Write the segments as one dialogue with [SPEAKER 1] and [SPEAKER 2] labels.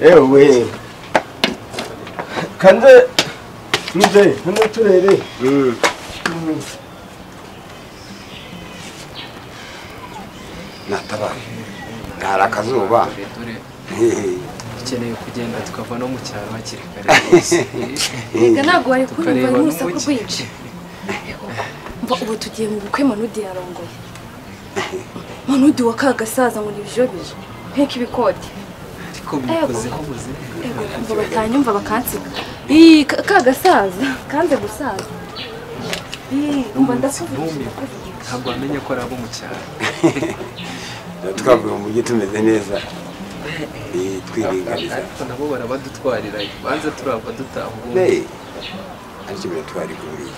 [SPEAKER 1] Ewe kanze nze hano turere.
[SPEAKER 2] Natabaye ntara akazuba
[SPEAKER 3] dukeneye kugenda tukava no mu cyaro hakiri kare rwose.
[SPEAKER 4] Reka ntabwo wari kunyumva n'urusaku rwinshi. Mva ubu tugiye mu bukwe Manudi yarongoye. Manudi wa kagasaza ngo nibijobije nk'iki ibikoti.
[SPEAKER 3] Ariko bikozeho buze.
[SPEAKER 4] Ego kumva batanyumva bakansiga. Kagasaza kanze gusaza. Umva ndakuvuga.
[SPEAKER 3] Ntabwo wamenye ko ari abo mu cyaro.
[SPEAKER 2] Twavuye mu mujyi tumeze neza. Twiringaniza.
[SPEAKER 3] Ariko nabo barabadutwarira. Banza turava dutaha ubundi.
[SPEAKER 2] Ariko biratwari kuriya.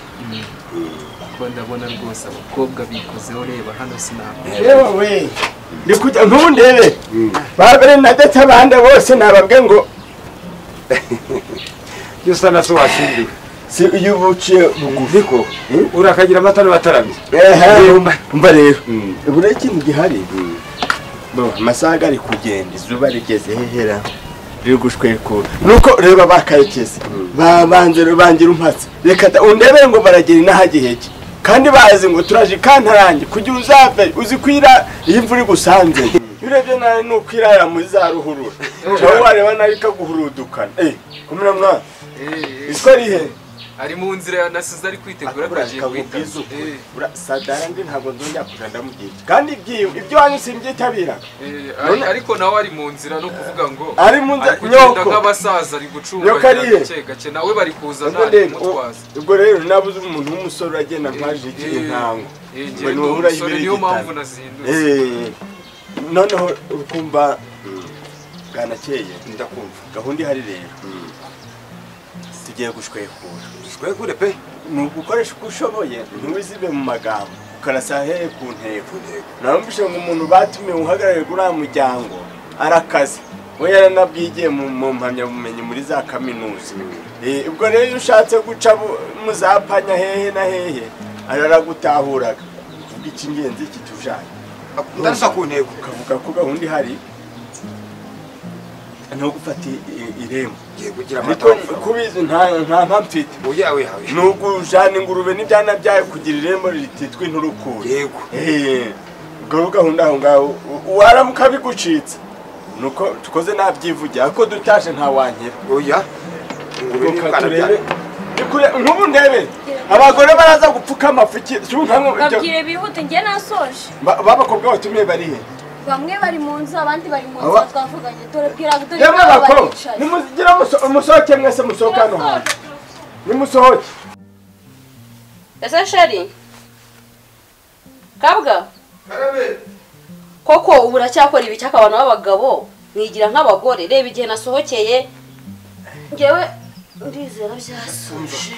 [SPEAKER 3] Ko ndabona rwose abakobwa bikozeho reba hano sinabwo.
[SPEAKER 1] Yewe we. Ndi kujya ntundebe. Babere na data abandi bose nababwe ngo
[SPEAKER 2] yusa na so washingiwe.
[SPEAKER 1] Si uyu buciye bugufi
[SPEAKER 2] ko urakagira amata n'abataramye.
[SPEAKER 1] Umva rero. Ubure ikintu gihari. Bo amasaha ari kugenda izuba rigeze hehera riri gushwekura. Nuko reba bakarekeze. Babanze rubangira umpatse. Reka undebe ngo baragera inahagiheke. Kandi bazi ngo turaje kantarange kugira uzave uzi kwira iyo imvura igusanze. Urebye nawe nukwirara muri za ruhurura. Cyo wareba nabi kaguhurudukana. Kumira mwana. Iswari he?
[SPEAKER 3] Ari mu nzira nasize ari kwitegura kagiye kwita.
[SPEAKER 1] Sadara ndi ntabwo nzongera kuja ndamugira. Kandi ibyo wanyu simbyitabira.
[SPEAKER 3] Ariko nawe ari mu nzira no kuvuga ngo
[SPEAKER 1] ari mu nzira nyoko
[SPEAKER 3] nk'abasaza ari gucunga gake gake nawe bari kuzana mutwaza.
[SPEAKER 1] Ubwo rero nabuze umuntu w'umusore agenda mpaje iki intango.
[SPEAKER 3] Ngo umusore niyo mpamvu nazindutse.
[SPEAKER 1] Noneho ukumva bwanakeye
[SPEAKER 2] ndakumva.
[SPEAKER 1] Gahunda ihari rero. Tugiye gushwekura.
[SPEAKER 2] Dushwekure pe.
[SPEAKER 1] Ni ugukoresha uko ushoboye ntiwizibe mu magambo ukarasa hehe ku ntego. Namubishe ngo umuntu batumiwe uhagarariye kuri muryango arakaze. We yaranabwigiye mu mpamyabumenyi muri za kaminuza. Ubwo rero iyo ushatse guca muzapanya hehe na hehe araragutahuraga. Uvuga icy'ingenzi kitujanye.
[SPEAKER 2] Ndarasa ku ntego.
[SPEAKER 1] Ukavuga ko gahunda ihari no gufata irembo.
[SPEAKER 2] Kugira amata
[SPEAKER 1] kubizi nta mpamfite.
[SPEAKER 2] Oya we hawe.
[SPEAKER 1] Nugujana ingurube n'ibyana byayo kugira irembo rititwa inturukure.
[SPEAKER 2] Yego.
[SPEAKER 1] Ubwo gahunda aho ngaho waramuka bigucitse. Nuko tukoze nabyivugira ko dutashe nta wankira.
[SPEAKER 2] Oya. Ingurube n'ibyana byayo.
[SPEAKER 1] Ikure nkubu ndebe. Abagore baraza gupfuka amafuki.
[SPEAKER 5] Babwire bihute ngiye nasoje.
[SPEAKER 1] Babakobwa batumiye bari he?
[SPEAKER 5] Bamwe bari mu nzu abandi bari mu nzu twavuganye dore bwira dore
[SPEAKER 1] baricaye. Nimugira musohoke mwese musohoka hano hantu. Nimusohoke.
[SPEAKER 6] Ese sheri Kabwa
[SPEAKER 2] Karabe
[SPEAKER 6] koko ubu uracyakora ibi cyaka abantu b'abagabo mwigira nk'abagore reba igihe nasohokeye ngewe ndizera byasoje.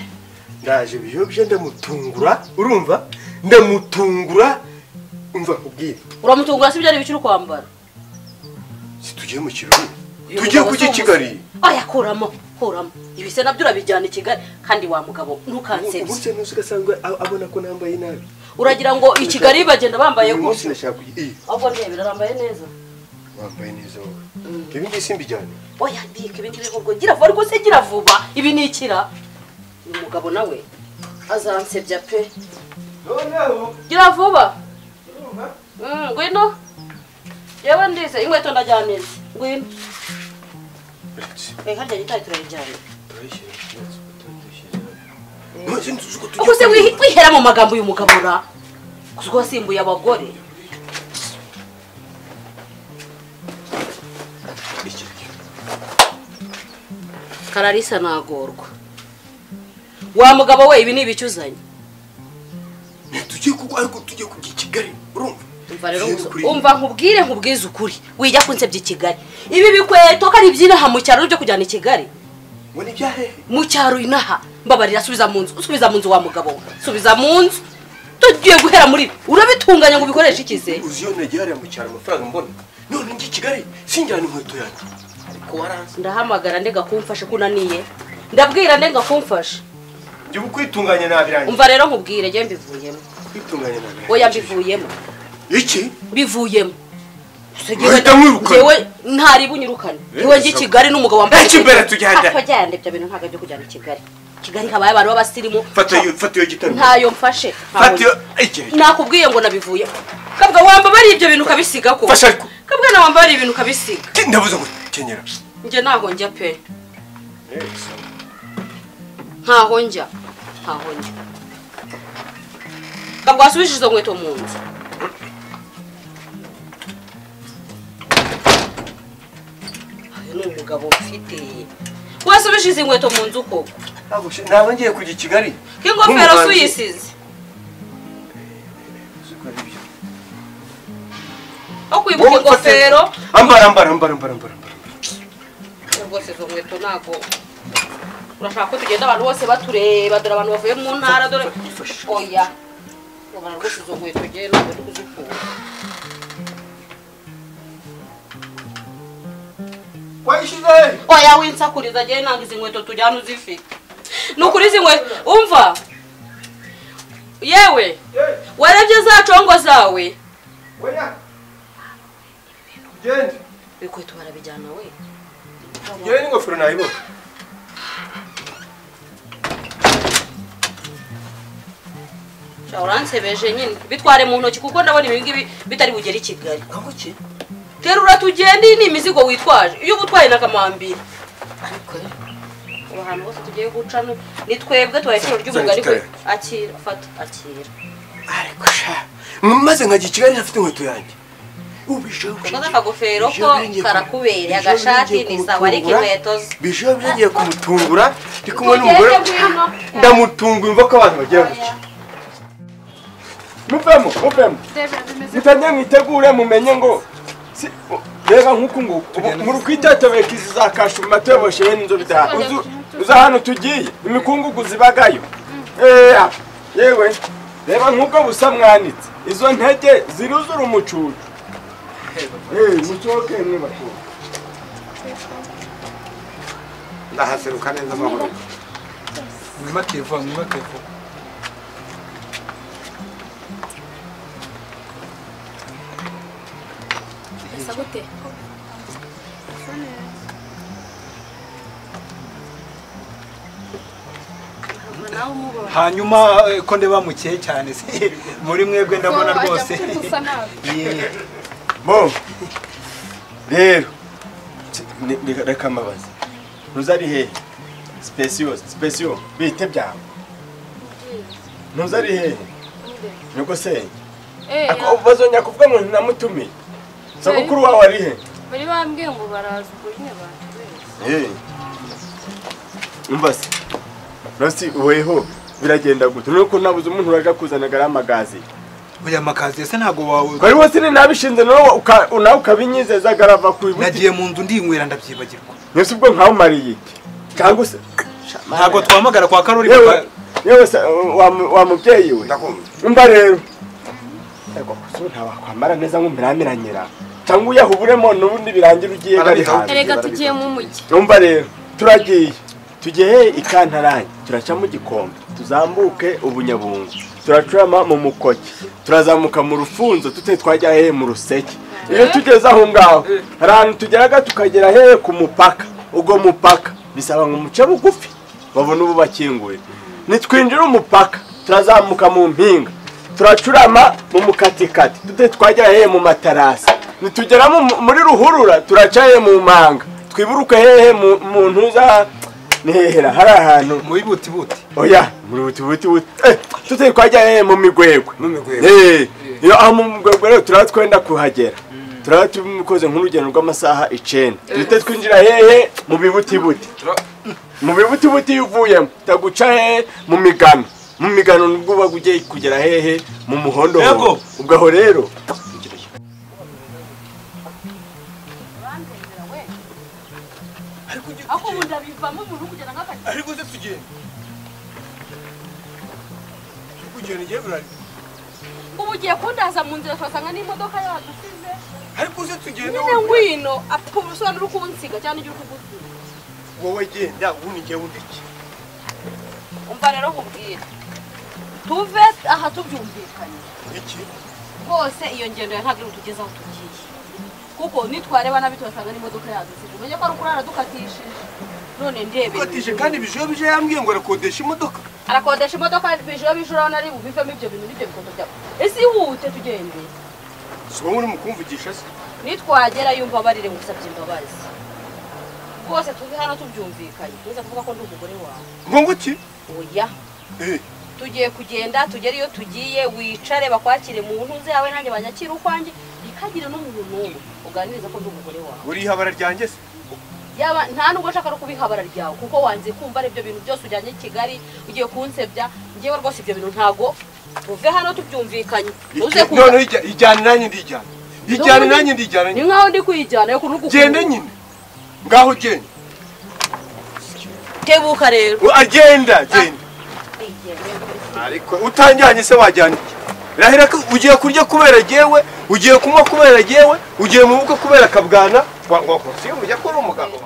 [SPEAKER 1] Ndaje biyobye ndamutungura urumva ndamutungura umva kubwira.
[SPEAKER 6] Uramutungura si byari bikiri kwambara.
[SPEAKER 1] Si tugiye mu kirori. Tugiye kujya Kigali.
[SPEAKER 6] Oya kuramo kuramo. Ibise nabyo urabijyana i Kigali kandi wa mugabo ntukansebye.
[SPEAKER 1] Ubu ntusigasangwe abona ko nambaye nabi.
[SPEAKER 6] Uragira ngo i Kigali bagenda bambaye
[SPEAKER 1] gutya. Umunsi nashaka kugira.
[SPEAKER 6] Ahubwo ndebera bambaye neza.
[SPEAKER 1] Wambaye neza wowe. Ibi ngiye simbijyane.
[SPEAKER 6] Oya bika ibi ngibi ubwo gira vuba ariko se gira vuba ibi nikira. Uyu mugabo nawe azansebya pe.
[SPEAKER 1] Noneho
[SPEAKER 6] gira vuba. Ngwino. Yewe ndize inkweto ndajyaneze. Ngwino. Harya gitari turayijyana. Uko se wihera mu magambo uyu mugabo ra? Kuko wasimbuye abagore. Kararisa nagorwa. Wa mugabo we ibi ni ibicuzanye.
[SPEAKER 1] Tugiye kuko ariko tugiye kujya i Kigali urumva.
[SPEAKER 6] Umva rero umva nkubwire nkubwize ukuri wijya kunsebya i Kigali. Ibi bikweto kari byinaha mu cyaro byo kujyana i Kigali.
[SPEAKER 1] Ngo ni byahe?
[SPEAKER 6] Mu cyaro inaha mbabarira subiza mu nzu subiza mu nzu wa mugabo we subiza mu nzu. Tugiye guhera muri urabitunganya ngo ubikoreshe ikize.
[SPEAKER 1] Uziyo negera mu cyaro amafaranga mbona. None ngi Kigali sinjyana inkweto yanjye.
[SPEAKER 6] Ariko waranze. Ndahamagara ndega kumfasha kunaniye. Ndabwira ndenga kumfasha.
[SPEAKER 1] Jya ukwitunganya nabirangiye.
[SPEAKER 6] Umva rero nkubwire je mbivuyemo.
[SPEAKER 1] Kwitunganya nabirangiye.
[SPEAKER 6] Oya mbivuyemo.
[SPEAKER 1] Iki?
[SPEAKER 6] Bivuyemo. Ngewe ntari bunyirukane. Ngewe ngi Kigali n'umugabo wambaye.
[SPEAKER 2] Iki mbere tujyana.
[SPEAKER 6] Akajyana ibyo bintu ntago byo kujyana i Kigali. Kigali habaye abantu b'abasirimu.
[SPEAKER 2] Fata iyo gitaro.
[SPEAKER 6] Ntayo mfashe.
[SPEAKER 2] Fata iyo iki.
[SPEAKER 6] Nakubwiye ngo nabivuye. Kabwa wamba bari ibyo bintu kabisiga ko.
[SPEAKER 2] Fasha ariko.
[SPEAKER 6] Kabwa na wamba bari ibintu kabisiga.
[SPEAKER 2] Ndavuze ngo kenyera.
[SPEAKER 6] Nge naho njya pe. Ntaho njya. Ntaho njya. Kabwa asubije izo nkweto mu nzu. N'umugabo mfite. Wasubije izi nkweto mu nzu koko?
[SPEAKER 2] Ntabwo ngiye kujya i Kigali.
[SPEAKER 6] K'ingofero suyisize. Aho kwibuka ingofero.
[SPEAKER 2] Ambara.
[SPEAKER 6] Rwose izo nkweto ntago. Urashaka ko tugenda abantu bose batureba, dore abantu bavuye mu ntara dore. Oya. Ubona rwose izo nkweto ngiye ntabwo ndi kuzikura. Oya winsakuriza ngiye nanga izi nkweto tujyana uzifite. Nukuri izi nkweto umva. Yewe. Warebye za congo zawe.
[SPEAKER 2] Oya. Gende.
[SPEAKER 6] Bikweto barabijyana we.
[SPEAKER 2] Yewe n'ingofero nayibona.
[SPEAKER 6] Uransebeje nyine bitware mu ntoki kuko ndabona ibi ngibi bitari bugere i Kigali. Terura tugende ni imizigo witwaje iyo ubutwaye nakamambira. Ariko ahantu hose tugiye guca ni twebwe twayiciro ry'umugari kwe. Akira fata akira.
[SPEAKER 2] Ariko sha maze nkajya i Kigali ntafite inkweto yanjye.
[SPEAKER 6] Ukoze akagofero ko karakubereye agashati ni sawa ariko inkweto ze.
[SPEAKER 2] Bijo byagiye kumutungura ndi kumwe n'umugore ndamutungura imva ko abantu bagira gutya.
[SPEAKER 1] Muvemo. Mutanye mwitegure mumenye ngo reba nkuko nguko muri kwitatobeka izi za kashuma tuyoboshewe n'inzo bidaha. Uza hano tugiye imikungugu zibagayo. Yewe reba nkuko busa mwanitse izo ntege ziruzura umucucu. Musohoke mwe bakuru.
[SPEAKER 2] Ndahaseruka neza amahoro.
[SPEAKER 3] Mwimakevo.
[SPEAKER 4] Gute?
[SPEAKER 7] Hanyuma ko ndeba mukeye cyane se muri mwebwe ndabona rwose.
[SPEAKER 1] Bo rero reka mbabaze. Ntuzari hehe? Special bite byawe. Ntuzari hehe? Nuko se ako bazonya kuvuga ngo namutumiye. Sogokuru wawe ari he?
[SPEAKER 4] Bari bambwiye ngo baraza ubwo nyine bantu.
[SPEAKER 1] Umva se. Rosi weho biragenda gute? Nuko nabuze umuntu uraje kuzana garamagazi.
[SPEAKER 7] Oya makazi ese ntago wawe.
[SPEAKER 1] Bari wose ni nabishinze nawe nawe ukabinyizeza garava kuibuti.
[SPEAKER 7] Nagiye mu nzu ndinywera ndabyibagirwa.
[SPEAKER 1] Nese ubwo nkawumariye iki? Cyangwa se
[SPEAKER 7] ntago twamagara kwa Karori.
[SPEAKER 1] Yewe wa mubyeyi we.
[SPEAKER 2] Ndakumva.
[SPEAKER 1] Umva rero. Ego kuso ntawakwambara neza nk'umiramiranyira. Cyangwa uyahuburemo n'ubundi birangira ugiye gari hanze.
[SPEAKER 4] Erega tugiye mu mujyi.
[SPEAKER 1] Umva rero turagiye. Tugiye ikantarange turaca mu gikombe tuzambuke ubunyabungo turacurama mu mukoki turazamuka mu rufunzo tute twajya hehe mu ruseke. Iyo tugeze aho ngaho hari ahantu tugeraga tukagera hehe ku mupaka. Ubwo mupaka bisaba ngo umuce bugufi babone ubu bakinguye. Nitwinjira umupaka turazamuka mu mpinga turacurama mu mukatikati tute twajya hehe mu matarasi. Nitugera muri ruhurura turaca hehe mu manga twiburuka hehe mu ntuza nehera hari ahantu
[SPEAKER 7] muri buti buti.
[SPEAKER 1] Oya muri buti buti tute twajya hehe mu migwegwe. Iyo aho mu migwegwe rero turatwenda kuhagera turatukoze nk'urugendo rw'amasaha 9 tute twinjira hehe mu bibuti buti. Mu bibuti buti yuvuyemo taguca hehe mu migano. Mu migano nubwo uba ugiye kugera hehe mu muhondo. Ubwo aho rero
[SPEAKER 2] ariko uze tugende. Kugenda ngiye burari.
[SPEAKER 6] Ubu ugiye kundaza mu nzira twasanga n'imodoka yadusize.
[SPEAKER 2] Ariko uze tugende.
[SPEAKER 6] Nyine ngwino apfa uri kunsiga cyane igihe uri kugusiga.
[SPEAKER 2] Wowe genda ubundi ngiye undeke.
[SPEAKER 6] Umva rero nkubwire. Tuve aha tubyumvikanye.
[SPEAKER 2] Iki?
[SPEAKER 6] Rwose iyo ngendo ya ntabwo iri butugeze aho tugiye. Kuko nitwareba nabi tuhasanga n'imodoka yadusize. Umenye ko ari ukurara dukatishije. None ndebe.
[SPEAKER 2] Dukatije kandi Bijobije yambwiye ngo arakodesha imodoka.
[SPEAKER 6] Arakodesha imodoka Bijobije urabona ari bubivemo ibyo bintu n'ibyo bikoto byabo. Ese ihute tugende.
[SPEAKER 2] Si wowe uri mu kumvugisha se?
[SPEAKER 6] Nitwagera yumva barire ngusabye imbabazi. Rwose tuve hano tubyumvikanye. Tuza kuvuga ko ndi umugore wawe.
[SPEAKER 2] Ngo nguki?
[SPEAKER 6] Oya. Tugiye kugenda tugere iyo tugiye wicare bakwakire mu ntuze yawe nanjye banyakira ukwanjye ikagire n'umuntu n'umwe uganiriza ko ndi umugore wawe.
[SPEAKER 2] Uri ihabara ryanjye se?
[SPEAKER 6] Yaba nta nubwo nshaka no kubihabara ryawe kuko wanze kumva ari ibyo bintu byose ujyanye i Kigali ugiye kunsebya ngewe rwose ibyo bintu ntago tuve hano tubyumvikanye. Uze
[SPEAKER 2] ku none ijyane nanjye ndijyana. Ijyane nanjye ndijyana.
[SPEAKER 6] Ni nkaho ndi kwijyana yo kunugu.
[SPEAKER 2] Gende nyine. Ngaho gende.
[SPEAKER 6] Kebuka rero.
[SPEAKER 2] Agenda genda. Ariko utanjyanye se wajyana iki? Rahira ko ugiye kurya kubera jewe, ugiye kunywa kubera jewe, ugiye mu bukwe kubera Kabwana, ngo si ujya kuri umugabo.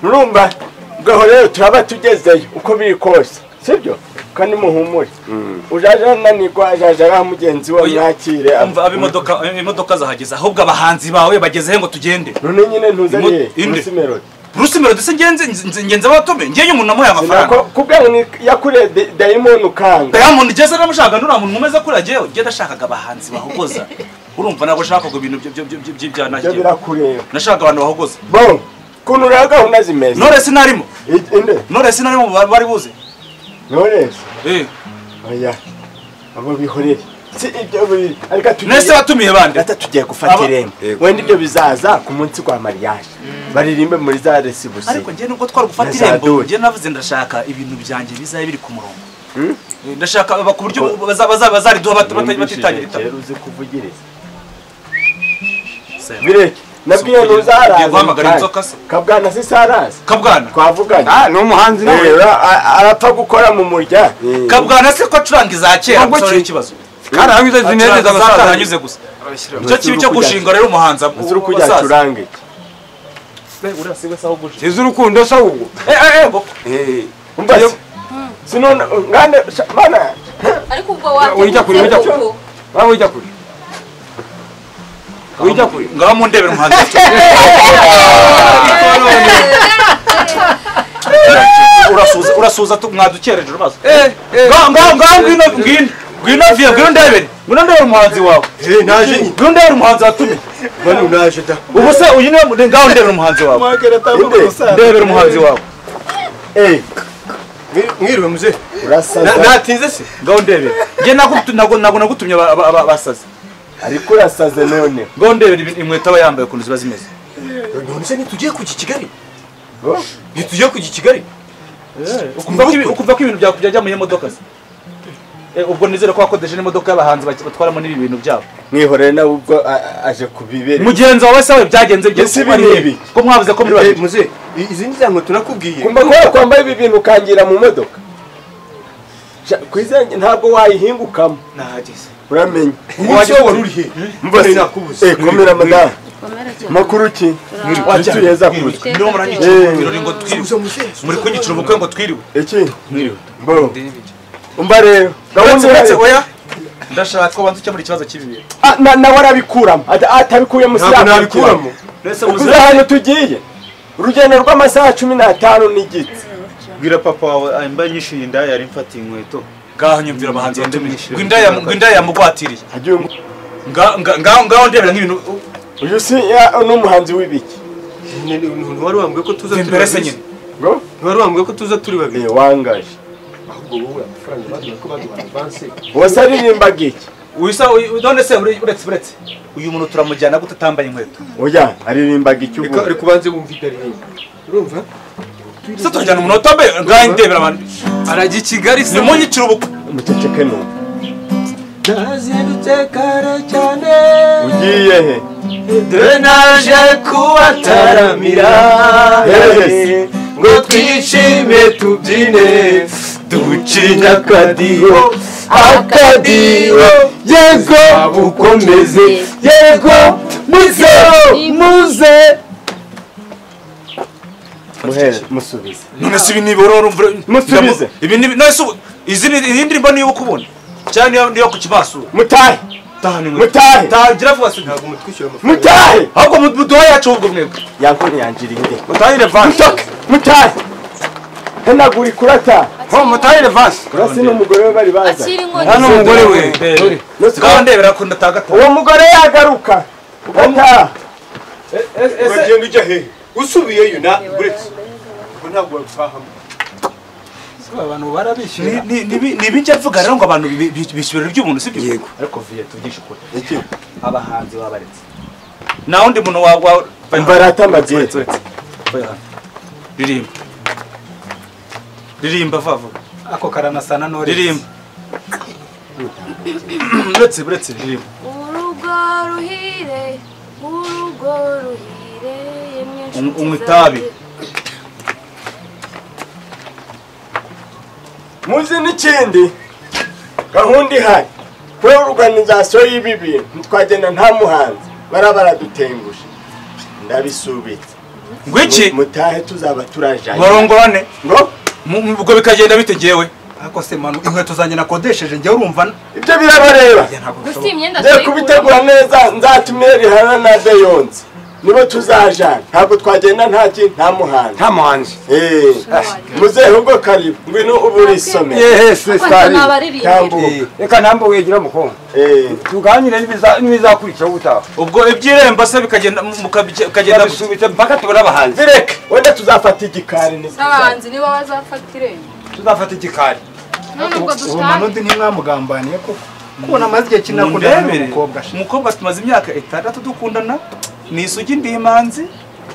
[SPEAKER 1] Murumva gaho rero turaba tugezeyo uko biri kose, sibyo? Kandi muhumure. Ujaje ananirwa ajaje ara mugenzi we mwakire.
[SPEAKER 8] Umva abimodoka imodoka zahageze ahubwo abahanzi bawe bageze he ngo tugende.
[SPEAKER 1] None nyine ntuzaniye Bruce Melody.
[SPEAKER 8] Bruce Melody se ngenze abatume ngiye umuntu namuhaye amafaranga.
[SPEAKER 1] Kubwa ni yakure Diamond ukanga.
[SPEAKER 8] Diamond ngeze namushaka nura muntu umeze kuri agiye ngiye ndashakaga abahanzi bahogoza. Urumva nako shaka ko ibintu by'ibyana
[SPEAKER 1] ngiye. Birakureba.
[SPEAKER 8] Nashaka abantu bahogoza.
[SPEAKER 1] Bon, kuntu rero gahunda zimeze.
[SPEAKER 8] Nore sinarimo.
[SPEAKER 1] Inde.
[SPEAKER 8] Nore sinarimo bari buze.
[SPEAKER 1] Nore. Oya. Abo bihorere. Si ibyo biri ariko tugiye.
[SPEAKER 8] Nese watumiye bande.
[SPEAKER 1] Ata tugiye gufata irembo. Wenda ibyo bizaza ku munsi kwa mariage. Baririmbe muri za resibusi.
[SPEAKER 8] Ariko ngiye nubwo twari gufata irembo, ngiye navuze ndashaka ibintu byanjye bizaye biri ku murongo. Ndashaka ku buryo bazariduha batitangira itama.
[SPEAKER 1] Rero uzi kuvugiriza. Bireke. Nabwiye ntuzaraza.
[SPEAKER 8] Guhamagara inzoka se.
[SPEAKER 1] Kabwana se saraza.
[SPEAKER 8] Kabwana.
[SPEAKER 1] Twavuganye.
[SPEAKER 2] Ni umuhanzi nawe.
[SPEAKER 1] Arapfa gukora mu murya.
[SPEAKER 8] Kabwana se ko acuranga iza kera gusa ikibazo.
[SPEAKER 2] Karanyuze zinezeza abasaza.
[SPEAKER 8] Karanyuze gusa. Icyo kibi cyo gushinga rero umuhanzi
[SPEAKER 1] azuru kujya acuranga iki.
[SPEAKER 8] Uriya siwe saho guje.
[SPEAKER 2] Size urukundo se ubwo.
[SPEAKER 1] Umva sinone ngande mana.
[SPEAKER 6] Ariko ubwo waje.
[SPEAKER 2] Ujya kuri ujya kuri. Wawe ujya kuri. Ujya kuri.
[SPEAKER 8] Ngaho mundebera umuhanzi. Urasuza mwadukereje urubazo. Ngaho ngwino ngwino. Ngwino viye ngwino ndebere. Ngwino ndebere umuhanzi wawe.
[SPEAKER 2] Naje.
[SPEAKER 8] Ngwino ndebere umuhanzi watumye.
[SPEAKER 2] Bano naje da.
[SPEAKER 8] Ubu se uyu ni ngaho ndebere umuhanzi wawe. Ndebere umuhanzi wawe.
[SPEAKER 2] Mwiriwe muze.
[SPEAKER 1] Urasaza.
[SPEAKER 2] Natinze se.
[SPEAKER 8] Ngaho ndebere. Nge nago nagutumye abasazi.
[SPEAKER 1] Ariko urasaze none.
[SPEAKER 8] Ngaho ndebere inkweto aba yambaye ukuntu ziba zimeze.
[SPEAKER 2] None se ntitugiye kujya i Kigali? Ntitugiye kujya i Kigali?
[SPEAKER 8] Ukumva ko ibintu byajya mu modoka se? Ubwo nizere ko wakodeje n'imodoka y'abahanzi batwaramo n'ibi bintu byabo.
[SPEAKER 1] Mwihorere nawe ubwo aje kubibere.
[SPEAKER 8] Mugenzi wawe se byagenze
[SPEAKER 1] byose biri
[SPEAKER 8] ko mwavuze ko muri babiri.
[SPEAKER 2] Muze izi ni za nkweto nakubwiye.
[SPEAKER 1] Kumba ko kwambaye ibi bintu ukangira mu modoka. Kwizenge ntabwo wayihingukamo.
[SPEAKER 8] Nahageze.
[SPEAKER 1] Uramenye.
[SPEAKER 2] Umunsi wari uri he?
[SPEAKER 1] Mbese
[SPEAKER 2] nakubuze.
[SPEAKER 1] Komera madame. Makuru ki? Wacyo kuzwe.
[SPEAKER 8] Niho muranyicira ibirori ngo twiriwe. Muri kunyicira ubukwe ngo twiriwe.
[SPEAKER 1] Iki?
[SPEAKER 8] Mwiriwe.
[SPEAKER 1] Mbo. Umva rero. Gahunda
[SPEAKER 8] uretse oya. Ndashaka ko banza ukemura ikibazo cy'ibi bintu.
[SPEAKER 1] Nawe arabikuramo. Atabikuye
[SPEAKER 2] Ntabwo nabikuramo.
[SPEAKER 1] Uzi ahantu tugiye. Urugendo rw'amasaha 15 n'igitsi.
[SPEAKER 9] Bwira papa wawe mba nyishyuye inda yari mfatiye inkweto.
[SPEAKER 8] Ngaho nyumvira abahanzi batumiye. Ngwinda yamugwatiriye. Ngaho ndebera nk'ibintu.
[SPEAKER 1] Uyu si n'umuhanzi w'ibiki.
[SPEAKER 2] Ntiwari wambwiye ko tuza turi babiri.
[SPEAKER 1] Ngo?
[SPEAKER 2] Ntiwari wambwiye ko tuza turi babiri.
[SPEAKER 1] Wangaje.
[SPEAKER 3] Ahubwo wowe amafaranga baduha ko baduha avance.
[SPEAKER 1] Wose aririmbaga iki?
[SPEAKER 8] Uyisa none se uretse uyu muntu turamujyana gute atambaye inkweto?
[SPEAKER 1] Oya aririmbaga iki ubu?
[SPEAKER 3] Reka ubanze wumve idaririmba. Urumva?
[SPEAKER 8] Se turajyana umuntu utambaye ngaho ndebera abantu.
[SPEAKER 3] Arajya i Kigali se.
[SPEAKER 8] Nimunyicira ubukwe.
[SPEAKER 1] Muceceke numva.
[SPEAKER 3] Nazindutse kare cyane.
[SPEAKER 1] Ugiye he?
[SPEAKER 3] Dore naje kubataramira. Ngo twishime tubyine ducinya akadiho akadiho yego bukomeze yego muze muze
[SPEAKER 1] muhere musubize.
[SPEAKER 8] None se ibi ni bororo
[SPEAKER 1] musubize.
[SPEAKER 8] Ibi ni none se izi ni indirimbo niyo ukubona cyane niyo ku kibasura.
[SPEAKER 1] Mutahe.
[SPEAKER 8] Tahani inkweto.
[SPEAKER 1] Mutahe.
[SPEAKER 8] Tagira vuba se
[SPEAKER 2] ntabwo mutwishyura amafaranga.
[SPEAKER 1] Mutahe.
[SPEAKER 8] Ahubwo muduhaye yacu ubwo mwebwe.
[SPEAKER 1] Yankoni yanjiriye.
[SPEAKER 2] Mutahire vansi.
[SPEAKER 1] Mutahe. Henaguri kurata.
[SPEAKER 2] Ho mutahire vansi.
[SPEAKER 1] Urasi n'umugore we bari baza.
[SPEAKER 2] Hano umugore we.
[SPEAKER 8] Ngaho ndebera ko ndatagata.
[SPEAKER 1] Uwo mugore yagaruka. Ugataha.
[SPEAKER 2] Uragenda ujya hehe? Usubiyeyo na buretse. Ubwo ntabwo wagutahamo.
[SPEAKER 7] Abantu barabishyura.
[SPEAKER 8] Ni bijya mvuga rero ngo abantu bishyura iby'ubuntu sibyo?
[SPEAKER 2] Yego.
[SPEAKER 8] Ariko viye tugishe ukuri. Iki? Abahanzi babaretse. Na undi muntu wa
[SPEAKER 1] Mbarata magiye.
[SPEAKER 8] Ririmba. Ririmba vavo.
[SPEAKER 7] Ako karanasana nore.
[SPEAKER 8] Ririmba. Buretse ririmba.
[SPEAKER 4] Urugo ruhire, urugo ruhire yemwe.
[SPEAKER 8] Unywa itabi.
[SPEAKER 1] Muzi n'ikindi gahunda ihari kuri organization y'ibi bintu twagenda nta muhanzi barabaradutengusha ndabisubitse
[SPEAKER 8] ngwiki
[SPEAKER 1] mutahe tuzaba turajanye
[SPEAKER 8] barongorane
[SPEAKER 1] ngo
[SPEAKER 8] ubwo bikagenda bitegewe
[SPEAKER 7] ako se manu inkweto zanjye nakodesheje njye urumva
[SPEAKER 1] ibyo birabareba
[SPEAKER 4] gusa imyenda
[SPEAKER 1] ngiye kubitegura neza nzatumire Rihanna na Beyonce nibo tuzajana ntabwo twagenda nta kintu nta muhanzi
[SPEAKER 2] nta muhanzi
[SPEAKER 1] muzehe ubwo karibu ngwino uburisome
[SPEAKER 2] sitari reka ntambo wegira mukongo tuganire n'ibizakurikiraho ubutaha
[SPEAKER 8] ubwo iby'irembo se bikagenda mukagenda
[SPEAKER 2] bisubitse mpaka tubona abahanzi
[SPEAKER 1] bireke wenda tuzafata igikari
[SPEAKER 10] n'abahanzi nibo bazafata irembo
[SPEAKER 2] tuzafata igikari
[SPEAKER 10] none ubwo
[SPEAKER 7] dutahe ubu Manudi ntimwamugambaniye koko kubona amaze igihe kinakundana n'umukobwa
[SPEAKER 8] umukobwa tumaze imyaka 6 dukundana ni isugi ndi imanzi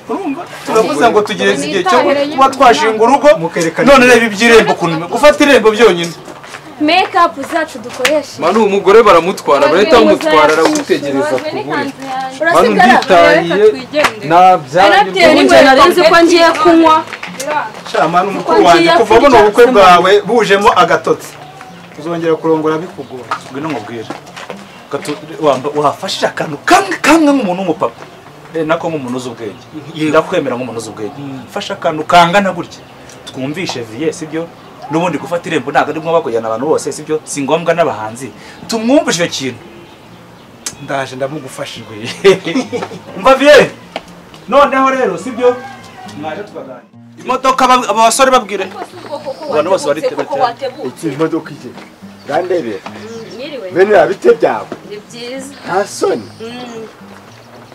[SPEAKER 8] urumva turavuze ngo tugereze igihe cyo kuba twashinga urugo none reba iby'irembo kuntu gufata irembo byonyine
[SPEAKER 5] make up zacu dukoresha
[SPEAKER 3] Manu umugore baramutwara barahita bamutwara aragutegereza kubure Manu nditahiye nabyanjye
[SPEAKER 6] narenze ko ngiye kunywa
[SPEAKER 7] sha Manu mukuru wanjye kuva buno ubukwe bwawe bujemo agatotsi uzongera kurongora bikugora
[SPEAKER 8] ngwino nkubwire wafashije akantu kamwe nk'umuntu w'umupapa nako nk'umuntu uzi ubwenge ndakwemera nk'umuntu uzi ubwenge fasha akantu kangana gutya twumvishe viye sibyo n'ubundi gufata irembo ntabwo ari ngombwa kujyana abantu bose sibyo si ngombwa n'abahanzi tumwumvishe icyo kintu
[SPEAKER 7] ndaje ndamugufasha
[SPEAKER 8] umva viye noneho rero sibyo mwaje tukaganira imodoka aba basore babwire abantu bose bari
[SPEAKER 1] iki modoka iki ngandebera bene bite byawe
[SPEAKER 6] ni byiza
[SPEAKER 1] nta soni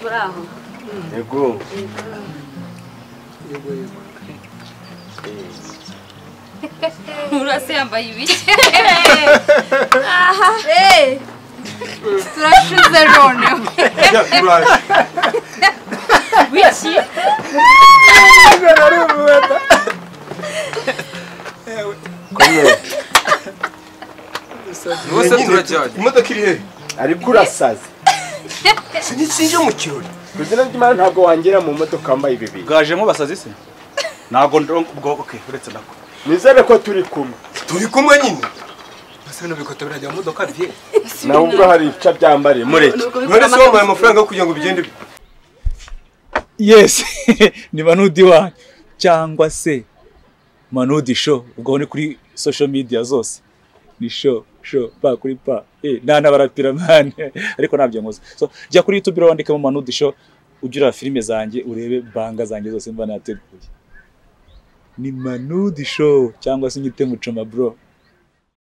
[SPEAKER 6] muraho
[SPEAKER 1] yego
[SPEAKER 10] urase yambaye ibiki aha turashize none wiki
[SPEAKER 2] imodoka iri hehe
[SPEAKER 1] ariko urasaze
[SPEAKER 2] sinjye mu kirori
[SPEAKER 1] kuzina ry'Imana ntabwo wangera mu modoka wambaye ibi bintu
[SPEAKER 8] bwajemo basazi se ntabwo ubwo okay uretse nako
[SPEAKER 1] nizere ko turi kumwe
[SPEAKER 2] turi kumwe nyine
[SPEAKER 7] bose bino bikoto birajya mu modoka bye
[SPEAKER 1] nawe ubwo hari ibica byambariye mureke
[SPEAKER 2] none se wambaye amafaranga yo kugira ngo bigende
[SPEAKER 8] yes ni Manudi wanyu cyangwa se Manudi show ubwo ni kuri social media zose ni show show pa kuri pa nana barapira man ariko nabyo nkoze so jya kuri YouTube wandikemo Manudi show ugira filime zanjye urebe banga zanjye zose mba nateguye ni Manudi show cyangwa se nyite mucoma bro.